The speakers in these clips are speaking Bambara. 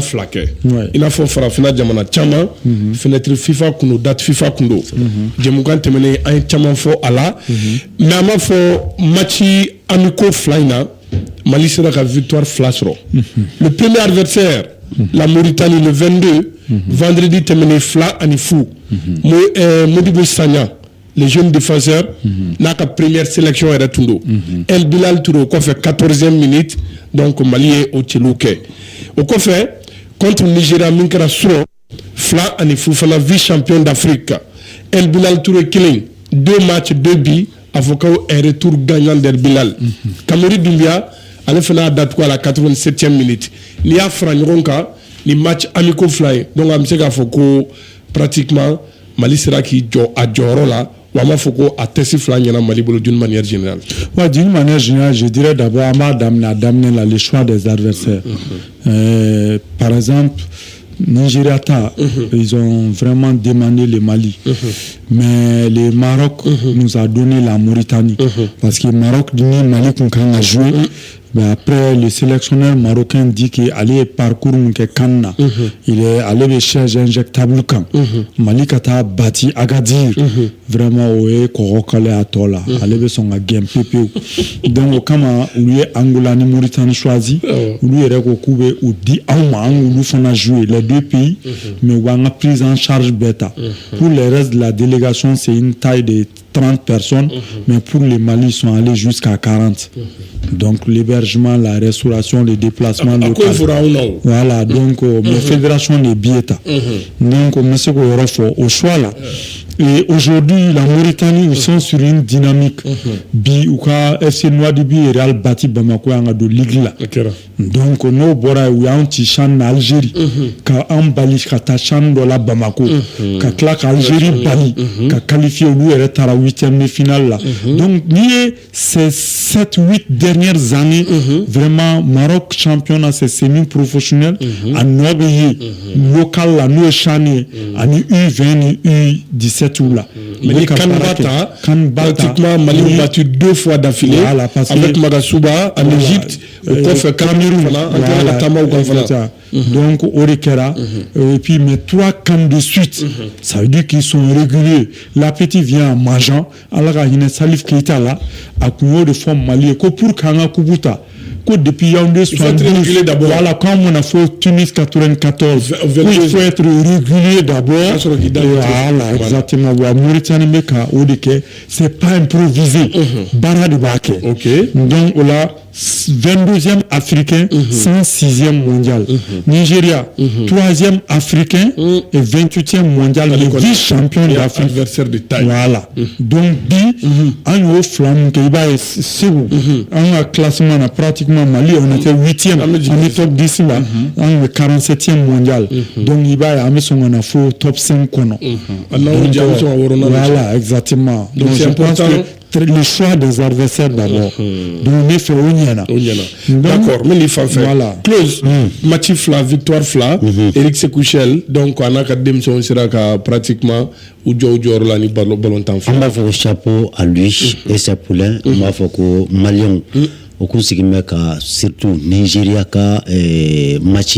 Fila kɛ i n'a fɔ farafinna jamana caman, fenêtre FIFA kun don, date FIFA kun don. Jɛmukan tɛmɛnen, an ye caman fɔ a la, mais an b'a fɔ match amicaux fila in na, Mali sera ka victoire fila sɔrɔ. Le premier adversaire, la Mauritanie, le 22, vendredi tɛmɛnen, 2-0. Modibo Sagna, les jeunes défenseurs, n'a ka première sélection yɛrɛ tun don. El Bilal Touré o kɔfɛ, 14e minute. Donc Mali ye o cɛliw kɛ. O kɔfɛ, contre Nigeria min kɛra surɔ, 2-0 fana, vice champion d'Afrique, El Bilal Touré kelen, deux matchs, deux buts. A fɔ ko un retour gagnant d'El Bilal. Kamori Doumbia, ale fana y'a datugu à la 87e minute. N'i y'a fara ɲɔgɔn kan ni match amicaux fila ye, donc an bɛ se k'a fɔ ko pratiquement Mali sera k'i jɔ a jɔyɔrɔ la. Wa an b'a fɔ ko a test fila ɲɛna Mali bolo d'une manière générale. Ouais, d'une manière générale, je dirais d'abord, an b'a daminɛ a daminɛ la, le choix des adversaires. Par exemple, Nigeria ta, ils ont vraiment demandé le Mali. Mais le Maroc nous a donné la Mauritanie. Parce que Maroc ni Mali kun kan ka jouer. Mais après, le sélectionneur marocain dit que ale ye parcours min kɛ CAN na, il est ale bɛ chaise injectable kan. Mali ka taa bati Agadir, vraiment o ye kɔgɔ kale a tɔ la. Ale bɛ sɔn ka gɛn pepewu. Donc o kama, olu ye Angola ni Mauritanie choisi. Olu yɛrɛ ko k'u bɛ u di anw ma, an k'olu fana jouer, les deux pays, mais u b'an ka prise en charge bɛɛ ta. Pour le reste de la délégation, c'est une taille de 30 personnes, mais pour le Mali, ils sont allés jusqu'à 40. Donc l'hébergement, la restauration, les déplacements locaux. Voilà, donc mais fédération de billets ta. Donc on se k'o yɔrɔ fɔ au choix là. Et aujourd'hui, la Mauritanie, ils sont sur une dynamique. Bi, u ka FC Nouadhibou ye Real bati Bamako yan ka don ligue la. Donc n'o bɔra yen, u y'an ci CHAN na Algérie, ka an bali ka taa CHAN dɔ la Bamako, ka tila ka Algérie bali ka qualifier, olu yɛrɛ taara huitième de finale la. Donc n'i ye ces sept, huit dernières années, vraiment Maroc championnat, c'est semi-professionnel, a nɔ bɛ ye local la, n'o ye CHAN ye, ani U20 ni U17 la. Mais ni CAN ba ta, CAN ba ta, pratiquement Mali mm battu deux fois d'affilée, voilà, parce avec Magasuba en Égypte, o kɔfɛ Cameroun fana, an tilala ka taamaw kan fana. Donc o de kɛra. Et puis mais trois CAN de suite, ça veut dire qu'ils sont réguliers. L'appétit vient en mangeant. Ala ka hinɛ Salif Keita la, a kun y'o de fɔ Mali ye ko pour k'an ka coupe ta, ko depuis Yaoundé 72, voilà, quand on a fait Tunis 94, il faut être régulier d'abord. Voilà, exactement. Wa Mauritanie bɛ ka o de kɛ, c'est pas improvisé, baara de b'a kɛ. Donc o la, 22e africain, 106e mondial. Nigeria, 3e africain et 28e mondial, le vice-champion d'Afrique. Adversaire de taille. Voilà. Donc bi, an y'o fila min kɛ, i b'a ye Segu, an ka classement na, pratiquement Mali, on était 8e, an bɛ top 10 la, an bɛ 47e mondial. Donc i b'a ye, an bɛ sɔn ka na fo top 5 kɔnɔ. Voilà, exactement. Donc c'est important. Le choix des adversaires d'abord. Donc ne fɛ o ɲɛna. O ɲɛna. D'accord, n bɛ n'i fan fɛ. Voilà. Close. Match fila, victoire fila. Eric Sékou Chelle, donc a n'a ka denmisɛnw sera ka pratiquement u jɔ u jɔyɔrɔ la ni ballon tan fila. An b'a fɔ ko chapeau à lui et ses poulains. An b'a fɔ ko Maliyɛnw o kun sigin bɛ ka surtout Nigeria ka match,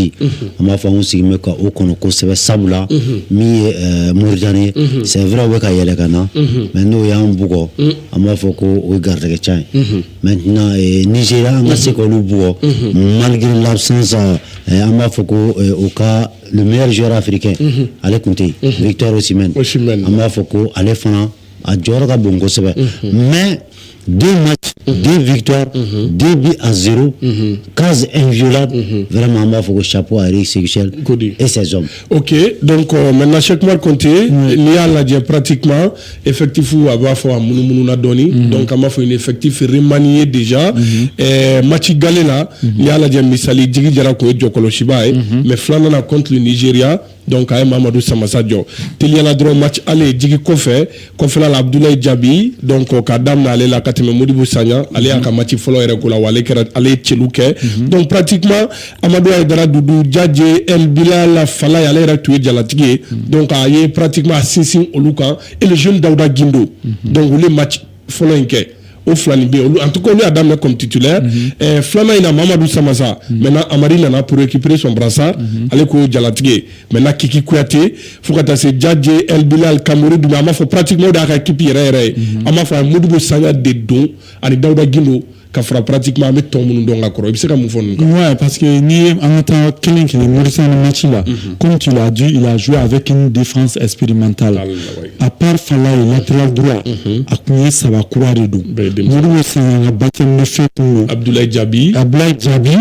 an b'a fɔ an kun sigin bɛ ka o kɔnɔ kosɛbɛ, sabula min ye Mauritanie, c'est vrai, u bɛ ka yɛlɛ ka na, mais n'o y'an bugɔ, an b'a fɔ ko o ye garijɛgɛ can ye. Maintenant Nigeria, an ka se k'olu bugɔ malgré l'absence, an b'a fɔ ko o ka le meilleur joueur africain, ale tun tɛ yen, Victor Osimhen. An b'a fɔ ko ale fana a jɔyɔrɔ ka bon kosɛbɛ, mais deux matchs, deux victoires, 2 buts à 0, case inviolable. Vraiment, on va faire chapeau à Eric Sékou Chelle et ses hommes. Ok, donc maintenant, Cheikh Oumar Conté, n'i y'a lajɛ, pratiquement, effectif a b'a fɔ a munumunu na dɔɔni. Donc an b'a fɔ une effectif remanié déjà. Match gale la, n'i y'a lajɛ, misali Jigi Jara kun ye jɔkɔlɔsiba ye, mais filanan na contre le Nigeria, donc a ye Mamadu Samasa jɔ teliyala dɔrɔn. Match aller, Jigi kɔfɛ, kɔfɛla la, Abdoulaye Diaby, donc k'a daminɛ ale la ka tɛmɛ Modibo Sagna, ale y'a ka match fɔlɔ yɛrɛ ko la, wa ale kɛra ale ye celu kɛ. Donc pratiquement Amadou Haidara, Doudou Diadje, El Bilal Falaye, ale yɛrɛ tun ye jalatigi ye, donc a ye pratiquement a sinsin olu kan, et le jeune Daouda Guindo. Donc olu ye match fɔlɔ in kɛ. O fila nin bɛ yen, olu en tout cas, olu y'a daminɛ comme titulaire. Filanan in na, Mamadou Samassa. Maintenant, Amari nana pour récupérer son brassard, ale ko jalatigi. Maintenant, Kiki Kouyaté, fo ka taa se Djadje, El Bilal, Kamori Doumbia. An b'a fɔ pratiquement o de y'a ka équipe yɛrɛ yɛrɛ ye. An b'a fɔ a ye Modibo Sagna de don ani Dawuda Gindo ka fara pratiquement an bɛ tɔn minnu dɔn ka kɔrɔ. I bɛ se ka mun fɔ ninnu kan? Ouais, parce que ni an ka taa kelen kelen, Mauritanie match là, comme tu l'as dit, il a joué avec une défense expérimentale. À part Falaye, latéral droit, a kun ye saba kura de don. Modibo Sagna ka baptême de feu kun don. Abdoulaye Diaby. Abdoulaye Diaby,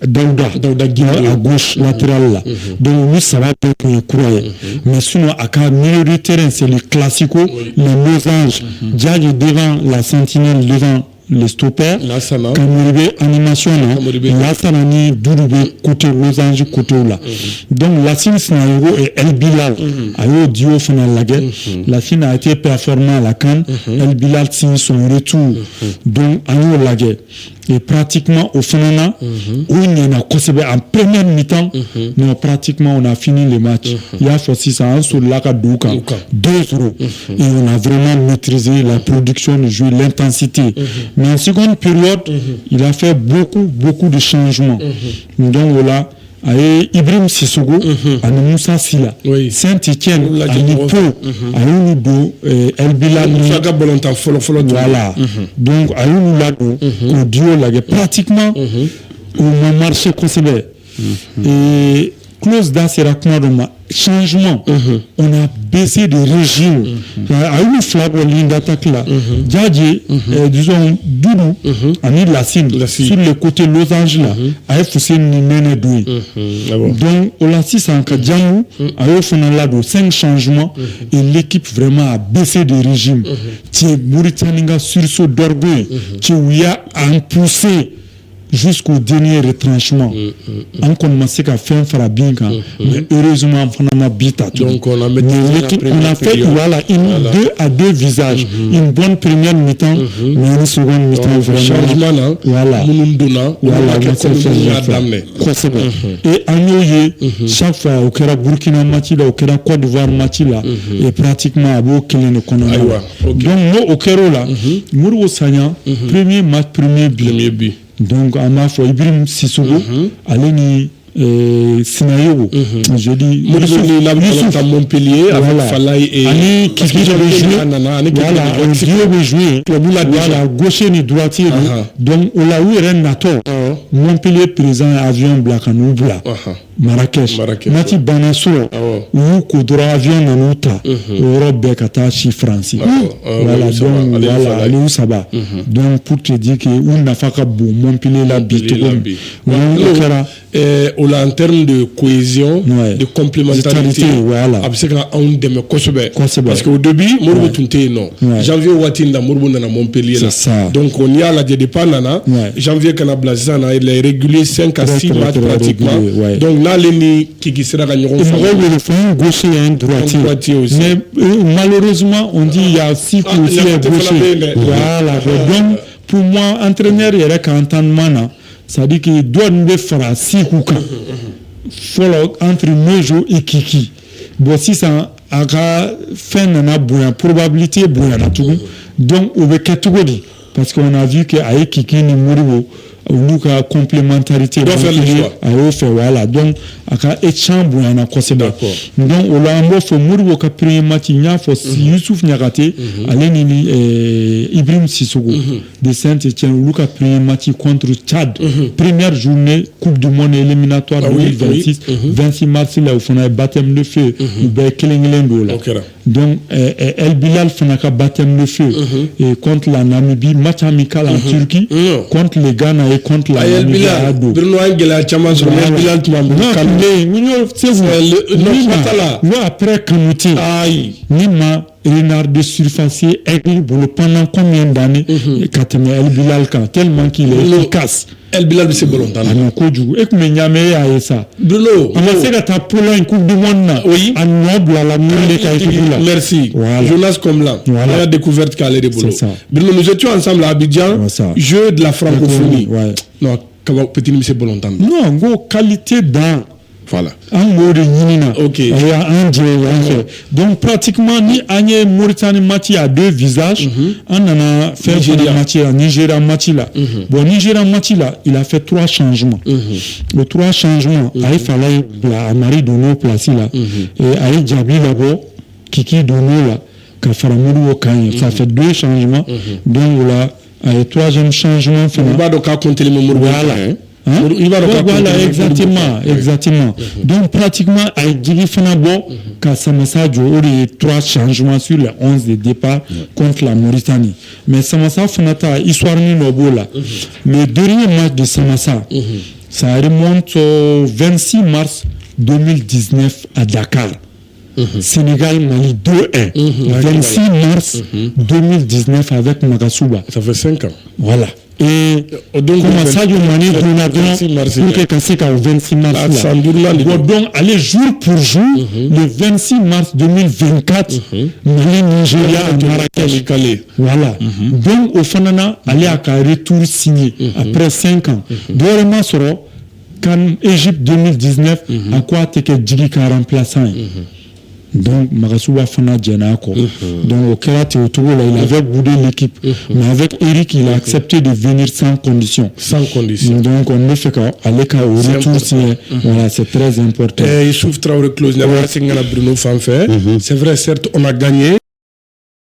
Daouda. Daouda Guindo. À gauche, latéral là. Donc olu saba bɛɛ kun ye kura ye. Mais sinon, a ka milieu de terrain, c'est le classico, les losanges. Diadji devant la sentinelle, devant le stopper. Lassana. Kamori bɛ animation na. Lassana ni Dudu bɛ côté losange côté la. Donc Lassine Sinayogo et El Bilal, a y'o duo fana lajɛ. Lassine a été performant à la CAN. El Bilal signe son retour. Donc an y'o lajɛ. Et pratiquement au fana na, o ɲɛna kosɛbɛ en première mi-temps. Non, pratiquement on a fini le match. I y'a fɔ sisan, an solila ka don u kan 2-0 et on a vraiment maîtrisé la production de jeu, l'intensité. Mais en seconde période, il a fait beaucoup, beaucoup de changements. Donc voilà, a ye Ibrahim Sissoko ani Musa Sila, Saint-Étienne ani Pau, a y'olu don El Bilal ni Musa ka balontan fɔlɔ fɔlɔ. Voilà, donc a y'olu ladon k'o duo lajɛ. Pratiquement o ma marché kosɛbɛ et Clauss da sera kuma dɔ ma, changement, on a baissé de régime. A y'olu fila bɔ ligne d'attaque la, Djadje, disons Doudou ani Lassine sur le côté losange la, a ye Fuseni ni Nɛnɛ don yen. Donc o la sisan ka Jamu, a y'o fana ladon. Cinq changements et l'équipe vraiment a baissé de régime. Cɛ, Mauritanie ka sursaut d'orgueil, cɛ, u y'a poussé jusqu'au dernier retranchement. An kɔni ma se ka fɛn fara bin kan, mais heureusement an fana ma bi ta. Donc on a l'équipe, on a fait, voilà, une deux à deux visages, une bonne première mi-temps, mais une seconde mi-temps vraiment changement na. Voilà. Minnu donna. Voilà. Kɛ comme minnu y'a daminɛ. Kosɛbɛ. Et an y'o ye chaque fois, o kɛra Burkina match la, o kɛra Côte d'Ivoire match la, et pratiquement a b'o kelen de kɔnɔna la. Donc n'o o kɛra o la, Modibo Sagna, premier match, premier but. Premier but. Donc an b'a fɔ Ibrahim Sissoko, ale ni Sinayogo, je dis Youssouf Montpellier avec Falaye et ani Kiki bɛ jouer, voilà, duo bɛ jouer, voilà, gaucher ni droitier don. Donc o la, u yɛrɛ natɔ, Montpellier président ye avion bila ka n'u bila Marrakech. Match banna sɔrɔ, u y'u ko dɔrɔn, avion nan'u ta o yɔrɔ bɛɛ ka taa si Faransi. Voilà, donc voilà, ale saba. Donc pour te dire que u nafa ka bon Montpellier la bi cogo min, o kɛra o la en termes de cohésion, de complémentarité, voilà, a bɛ se ka anw dɛmɛ kosɛbɛ. Kosɛbɛ. Parce que au début, Modibo tun tɛ yen nɔ. Janvier waati in na, Modibo nana Montpellier la. Donc n'i y'a lajɛ, depuis a nana janvier ka na bila sisan na, il est régulier, 5 à 6 matchs pratiquement. Donc n'ale ni Kiki sera ka ɲɔgɔn faamu. Mɔgɔw bɛ fɔ un gaucher et un droitier. Un droitier aussi. Mais malheureusement, on dit il y a six aussi un gaucher. Voilà, donc pour moi, entraîneur yɛrɛ ka entendement na, c'est à dire que dɔ nin bɛ fara Siku kan fɔlɔ entre Mejo et Kiki. Bon, sisan a ka fɛn nana bonya, probabilité bonyana tugun. Donc o bɛ kɛ cogo di? Parce qu'on a vu que a ye Kiki ni Modibo, olu ka complémentarité a y'o fɛ. Voilà, donc a ka échange bonyana kosɛbɛ. Donc o la, an b'o fɔ Modibo ka premier match, n y'a fɔ Youssouf Niakhaté, ale ni Ibrahim Sissoko de Saint-Étienne, olu ka premier match contre Tchad, première journée Coupe du monde éliminatoire 2026, 26 mars la, o fana ye baptême de feu, u bɛɛ kelen kelen don o la. Donc El Bilal fana ka baptême de feu et contre la Namibie, match amical en Turquie contre le Ghana et contre la Namibie, a don. Bruno, an gɛlɛya caman sɔrɔ, mais El Bilal tun b'an bolo. Non, mais n y'o Segu. Non, la. N après Kanouté. Ayi. Ni ma renard de surface aigle bolo pendant combien d'années ka tɛmɛ El Bilal kan, tellement qu'il est efficace. El Bilal bɛ se balontan na. A nɔ kojugu, e tun bɛ Ɲamɛ, e y'a ye sa. Bruno. A ma se ka taa Pologne Coupe du monde na. Oui. A nɔ bilala Murle ka équipe la. Merci. Voilà. Jonas Comlan. Voilà. On a découverte qu'ale de bolo. C'est ça. Bruno, nous étions ensemble à Abidjan. C'est ça. Jeu de la francophonie. Ouais. Non, kaba petit bɛ se balontan na. Non, n ko qualité dan. Voilà. An b'o de ɲini na. A y'an jɛ yan fɛ. Donc pratiquement, ni an ye Mauritanie match à deux visages, an nana fɛn fana match la, Nigeria match la. Bon, Nigeria match la, il a fait trois changements. Le trois changements, a ye Falaye bila Amari donn'o place la et a ye Diaby labɔ, Kiki donn'o la ka fara Modibo kan ye. Ça fait deux changements. Donc o la, a ye troisième changement fana. I b'a dɔn k'a compté bɛ Modibo. Voilà. Hein? Voilà, exactement, exactement. Donc pratiquement, a ye Jigi fana bɔ ka Samassa jɔ. O de ye trois changements sur les 11 de départ contre la Mauritanie. Mais Samassa fana ta, histoire min dɔ b'o la. Le dernier match de Samassa, ça remonte au 26 mars 2019 à Dakar. Sénégal, Mali 2-1. 26 mars 2019 avec Magasuba. Ça fait 5 ans. Voilà. Et donc, comment Sadio Mané donna dɔrɔn pour que ka se ka o 26 mars la. San duurunan de. Bon, donc ale jour pour jour, le 26 mars 2024, Mali Nigeria à Marrakech. Voilà. Donc o fana na, ale y'a ka retour signé après 5 ans. Dɔwɛrɛ ma sɔrɔ CAN Égypte 2019, a ko a tɛ kɛ Jigi ka remplaçant ye. Donc Magasuba fana jɛn'a kɔ. Donc o kɛra ten o cogo la, il avait boudé l'équipe. Mais avec Eric, il a accepté de venir sans condition. Sans condition. Donc on bɛ fɛ ka ale ka o retour signer. Voilà, c'est très important. Eh, Youssouf Traoré Close, ne b'a segin ka na Bruno fan fɛ. C'est vrai, certes, on a gagné.